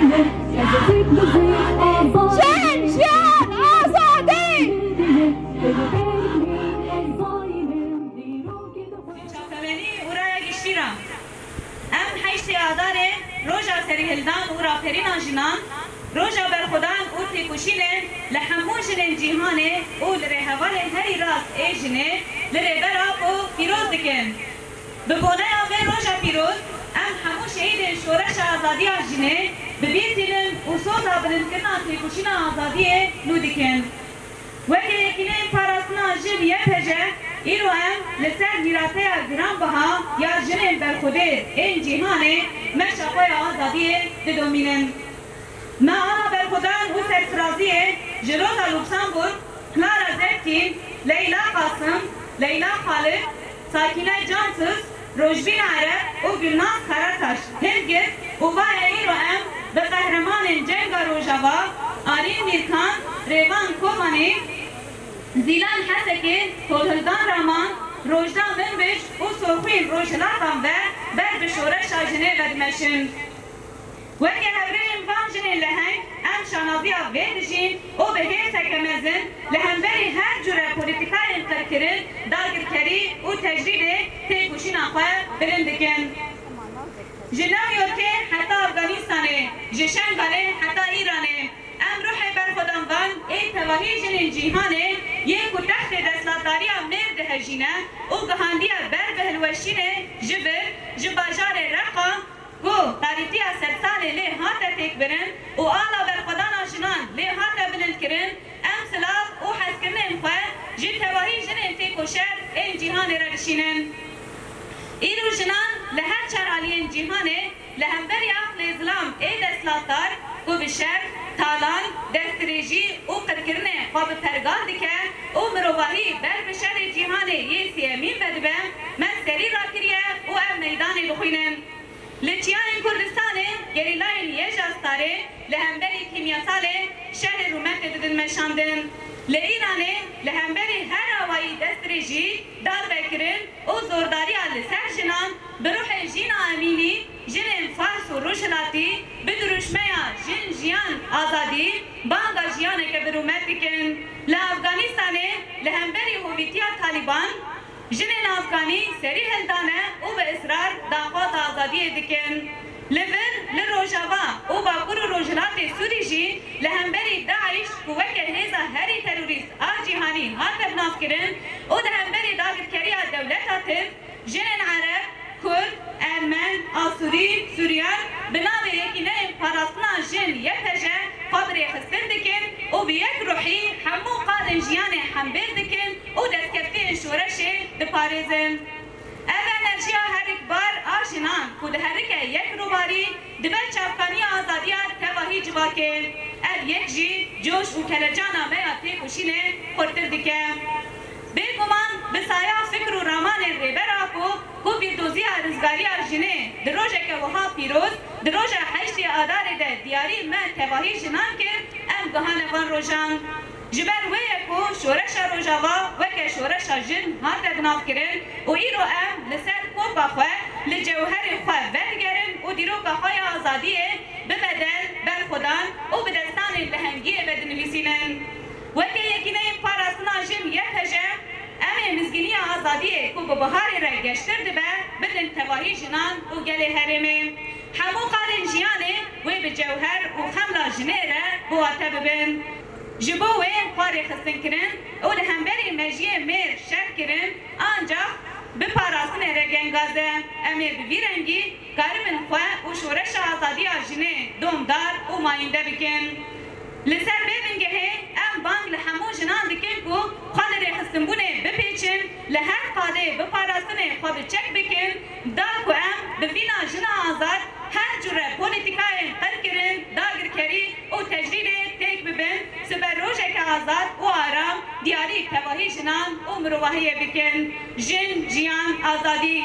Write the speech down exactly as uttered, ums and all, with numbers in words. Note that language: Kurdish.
Jin, jiyan, azadî! Çapemenî û raya giştî re. Em heştê Adarê roja serîhildan û raperîna jinan, roja berxwedan û têkoşînê li hemû jinên cîhanê û li rêhevalên herî rast ê jinê li Rêber Apo pîroz dikin. Bi boneya vê roja pîroz, em hemû şehîdên Şoreşa Azadiya Jinê bi bîr tînin û soza bilindkirina têkoşîna azadiyê nû dikin. Weke Yekîneyên Parastina Jin Y P J, îro em li ser mîrateya giranbiha ya jinên berxwedêr ên cîhanê meşa xwe ya azadiyê didomînin. Me ana berxwedan û serfiraziyê ji Rosa Luxemburg, Clara Zetkin, Leyla Qasim, Leyla Xalid, Sakîne Cansız, Rojbîn Ereb û Gulnaz Karataş hilgirt û va ye îro em bi qehremanên Cenga Rojava, Arîn Mîrkan, Rêvan Kobanî, Zîlan Hesekê, Tolhildan Raman, Rojda Minbic û Soxwîn Rojhilatan ve ber bi şoreşa jinê vedimeşin. Weke hevrêyên van jinên leheng, em şanaziya vê dijîn û bi hêrseke mezin li hemberî her cure polîtîkayên qirkirin, dagirkerî û tecrîdê têkoşîna xwe bilind dikin. Ji New Yorkê heta Afganistanê, ji Şengalê heta Îranê, em ruhê berxwedan van ê tevahî jinên cîhanê yê ku textê desthilatdariya mêr dihejîne û gihandiye ber bi hilweşînê ji vir, ji bajarê Reqa, ku tarîtiya sedsalê lê hate têkbirin û ala berxwedana jinan lê hate bilindkirin, em silav û hezkirinên xwe ji tevahî jinên têkoşer ên cîhanê re dişînin. Îro jinan li her çar aliyên cîhanê li hemberî aqlê zilam ê desthilatdar ku bi şer, talan, destdirêjî û qirkirinê xwe bi pergal dike û mirovahî ber bi şerê cîhanê yê sêyemîn vedibe, me serî rakiriye û ev meydanê dixwînin. Li çiyayên Kurdistanê gerîlayên Y J A Starê li hemberî kîmyasalê şerê rûmetê didin meşandin. Li Îranê li hemberî her awayî destdirêjî, darvekirin û zordariya li ser jinan bi ruhê Jîna Emînî, jinên Fars û Rojhilatî bi dirûşmeya Jin, Jiyan, Azadî banga jiyaneke bi rûmet dikin. Li Afganistanê li hemberî hovîtiya Talîban, jinên afganî serî hildane û bi israr daxwaza azadiyê dikin. Li vir, li Rojava û Bakur û Rojhilatê Sûrî jî li hemberî DAIŞ ku weke hêza herî terorîst a cîhanî hate binavkirin û di hemberî dagirkeriya dewleta Tirk, jinên Ereb, Kurd, Ermen, Asûrî, Suryan bi navê Yekîneyên Parastina Jin Y P J xwe bi rêxistin dikin û bi yek ruhî hemû qadên jiyanê hembêr dikin û destkeftiyên şoreşê diparêzin. Ev enerjiya herikbar a jinan ku diherike yek robarî, dibe çavkaniya azadiya tevahî civakê. Ev yek jî coş û kelecana me ya têkoşînê xurtir dike. Bêguman bi saya fikr û ramanên Rêber Apo ku pîrdoziya rizgariya jinê di rojeke wiha pîroz, di roja heştê Adarê de diyarî me tevahî jinan kir, em guhane van rojan. Ji ber wê ye ku Şoreşa Rojava weke şoreşa jin hate binavkirin û îro em li ser koka xwe, li cewherê xwe vedigerin û dîroka xwe ya azadiyê bi bedel, berxwedan û bi destanên lehengiyê vedinivîsînin. Weke Yekîneyên Parastina Jin Y P J, em ê mizgîniya azadiyê ku bi biharê re geştir dibe, bidin tevahî jinan û gelê herêmê. Hemû qadên jiyanê wê bi cewher û xemla jinê re biwate bibin. Ji bo wê xwe rêxistin kirin û li hemberî mejiyê mêr şer kirin, ancax bi parastinê re gengaz e. Em ê bi vî rengî karibin xwe û şoreşa azadiya jinê domdar û mayînde bikin. Li ser vê bingehê em bang li hemû jinan dikin ku xwe li rêxistinbûnê bipêçin, li her qadê bi parastinê xwe bi çek bikin, da ku em bi vîna jina azad her cure polîtîkayên qirkirin, dagirkerî û tecrîdê têk bibin, siberojeke azad û aram diyarî tevahî jinan û mirovahiyê bikin. Jin, jiyan, azadî!